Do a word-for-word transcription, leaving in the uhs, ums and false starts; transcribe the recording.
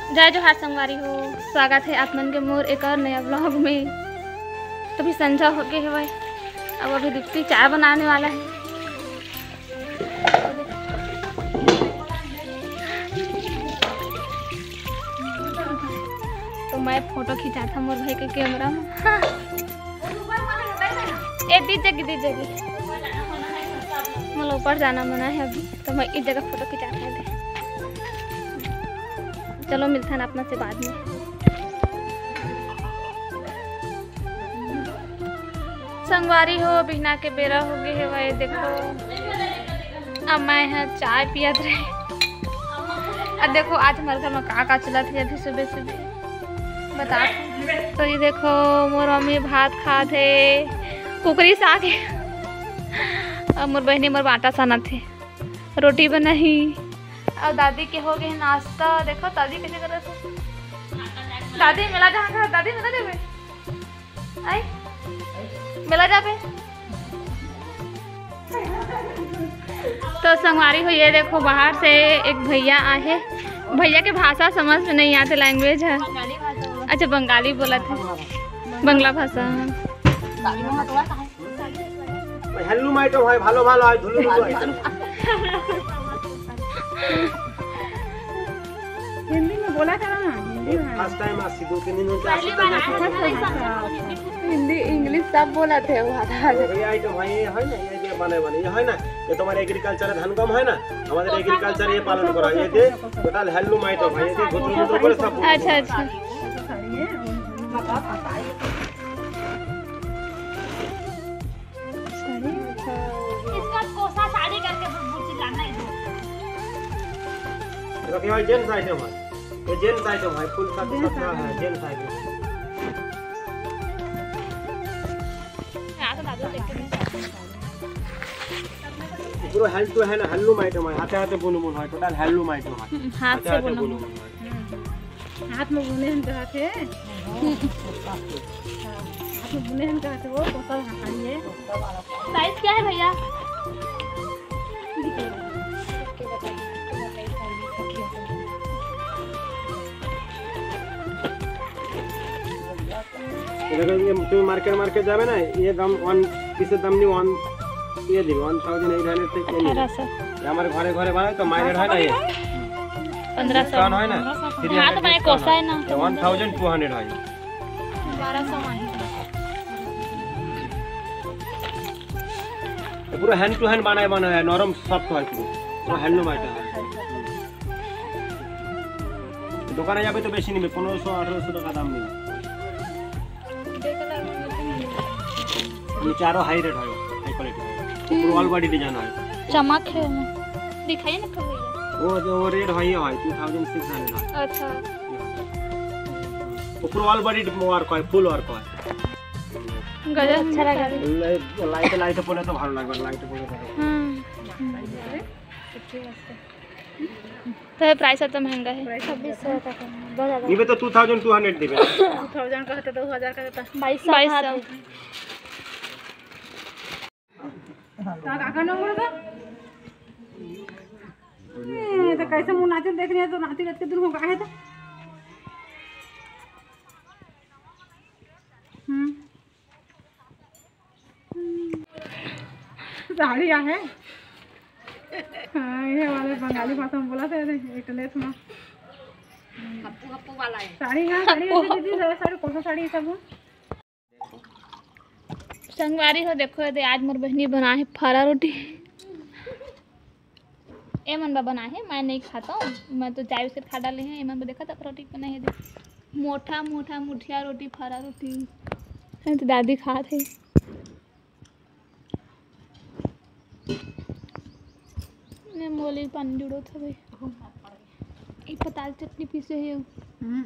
जय जोहार संगवारी हो, स्वागत है आप मन के मोर एक और नया vlog में। तो अभी संझा हो गए हवय, अब अभी दीप्ति चाय बनाने वाला है। तो मैं फोटो खिंचात हंव मोर भाई के कैमरा में। ए, दीदी जगी, दीदी जगी। मोला ऊपर जाना मना है अभी, तो मैं इस जगह फोटो खिंचात हंव। चलो मिलथन आप मन से बाद में। संगवारी हो, बिहना के बेरा हो गए हवय। देखो, अब मैं ह चाय पियत रहे। अब देखो, आज हमारे घर में का का चलत हे अभी सुबह सुबह, बता। तो ये देखो, मोर मम्मी भात खात हे, कुकरी साग हे। अब मोर बहिनी मोर बाटा सानत हे, रोटी बनाही। अब दादी के हो गए नाश्ता। देखो दादी कैसे करत हे। दादी मेला जहाँ का, दादी मेला जाबे। आई, मेला जाबे। तो संगवारी हो, ये देखो, बाहर से एक भैया आए हे। भैया के भाषा समझ में नहीं आते, language है। अच्छा, बंगाली बोलत हे, बंगला भाषा। हेलू माइटो भाई, ভালো ভালো হয়, ধুলু ধুলু হয়। हिंदी में बोला करो ना, हिंदी में। First time আসছি, দু তিন দিন হচ্ছে আসছি, তো বুঝতে পারছি না। हिंदी, English सब बोलत हे वो। ये item है, ये है ना, ये যে বানায় বানায়, ये है ना, ये तुम्हारे agriculture ধান গম है ना, আমাদের agriculture ये पालन করা হয়। ये যে total handloom item है, ये যে গুতুর গুতুর করে সব। अच्छा, अच्छा। इसका कोसा साड़ी करके बु-, बुर्ती लाना है। देखो, ये gents item है, ये gents item है, full set, gents set है, item। Gents item। यहाँ तो दादू देख के नहीं जाते। पूरा hand to hand handloom item है, हाथे हाथे बुन बुन है, total handloom item है। हम्म, हाथ से बुना हुआ। बुन बुन है। हम्म। हाथ में बुने हन कहा थे। हाथ में बुने हन कहा थे, वो कोसा साड़ी है। Size क्या है भैया? ये देखो, ये तुम market, market जाबे ना, ये दाम one piece दाम नहीं, one, ये दिबे, one thousand eight hundred से ये नहीं। अठारह सौ। ये हमारे घरे, घरे बनाए तो मायने है ना ये। पन्द्रह सौ। Discount है ना? फिर हाँ, यहाँ तो मैं discount कोसा है ना। One thousand two hundred है। बारह सौ मांगे। ये पूरा hand to hand बनाए, बनाए है, नरम soft है पूरा, पूरा handloom item है। দোকানে যাবে তো বেশি নেবে, পনেরোশো আঠারোশো টাকা দাম নেবে। নিচে আরো high rate হয়, high quality হয়। হুম। Full body design হয়। चमक है ना। दिखाइए ना कब भैया। वो जो, वो red হয়, ये হয়, two thousand six hundred হয়। अच्छा। वो पूरा all body work হয়, full work হয়। गजब अच्छा लगा। Light, light পড়লে তো ভালো লাগবে, light পড়লে তো। হুম। तो ये price तो महंगा है। छब्बीस सौ तक है, बहुत ज़्यादा। ये तो two thousand two hundred देबे। Two thousand का होता, दो हज़ार का होता। बाईस सौ बाईस सौ। का, का, का ना बोलता? ए, तो कैसे मुँह नाचे देख रही है, तो नाती रात के दूर हो गए है तो। हम्म। साड़ी आहे। हाँ, ये वाले बंगाली भाषा में बोला था, एक तो लेस में। हप्पू, हप्पू वाला है। साड़ी, हाँ, साड़ी, हप्पू, ऐसे दीदी, हप्पू। साड़ी, कौन सा साड़ी है सब? संगवारी हो, देखो, ये दे, आज मोर बहिनी बनाए हे फरा रोटी। ए मन बर बनाए हे, मैं नहीं खाता हूँ, मैं तो चाय बिस्किट खा डाले हैं। ए मन बर देखा था रोटी बनाए हे, देख, मोटा मोटा मुठिया रोटी, फरा रोटी। ए तो दादी खात हे। ने मोली पानी जुड़ो था भाई। ई पताल चटनी पीसे हे। हम्म।